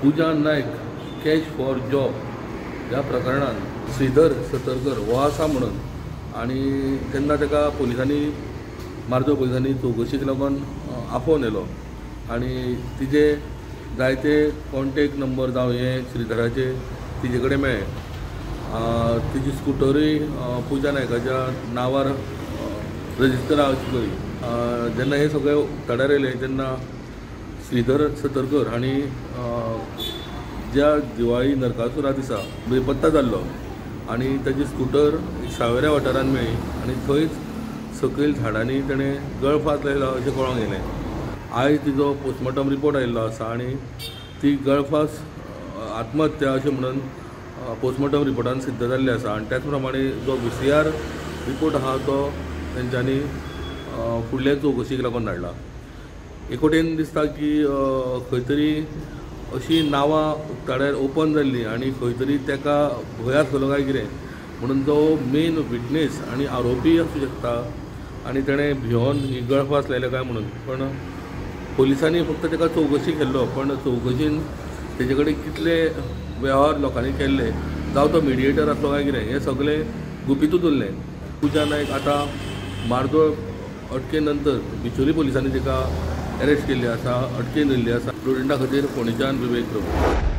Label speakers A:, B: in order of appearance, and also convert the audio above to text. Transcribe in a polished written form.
A: Puja Naik cash for job ह्या प्रकरणान श्रीधर सतरकर हो आसा म्हणून आनी तेन्ना ताका पोलिसांनी मार्दोळ पोलिसांनी चवकशीक लागून आपोवन येलो आनी तिजे जायते कॉन्टेक्ट नंबर जावं हे श्रीधराचे तिजे कडेन मेळ्ळे. तिजी स्कुटरूय पुजा नायकाच्या नांवार रजिस्टर अशी करी. जेन्ना हे सगळे उक्ताडार येयले तेन्ना श्रीधर सतरकर हांणी ज्या दिवाळी नरकासुरा दिसा बेपत्ता जाल्लो आनी ताजी स्कुटर सावेऱ्या वाठारांत मेळ्ळी आनी थंयच सकयल झाडांनी ताणें गळफास लायलो अशें कळोंक येयलें. आयज तिजो पोस्टमॉर्टम रिपोर्ट आयिल्लो आसा आनी ती गळफास आत्महत्या अशें म्हणून पोस्टमॉर्टम रिपोर्टान सिद्ध जाल्लें आसा. आनी त्याच प्रमाणे जो VCR report आहा तो तेंच्यांनी फुडले चवकशीक लागून धाडला. एक वटेन दिसता की खंय तरी अशी नांवां उक्ताडार ओपन जाल्ली आनी खंय तरी ताका भंय आसतलो काय कितें म्हणून जो मेन विटनेस आनी आरोपी आसूं शकता आनी ताणें भियोन ही गळफास लायल्या काय म्हणून. पण पोलिसांनी फक्त ताका चवकशी केल्लो, पण चवकशीन तेजे कडेन कितले वेव्हार लोकांनी केल्ले जावं तो मिडिएटर आसलो काय कितें हें सगळें गुपितूच उरलें. पुजा नायक आतां मार्दोळ अटके नंतर बिचोली पोलिसांनी ताका अरेस्ट केल्ली आसा, अटकेन धरल्ली आसा. स्टुडंटा खातीर फोंडेच्यान विवेक प्रभू.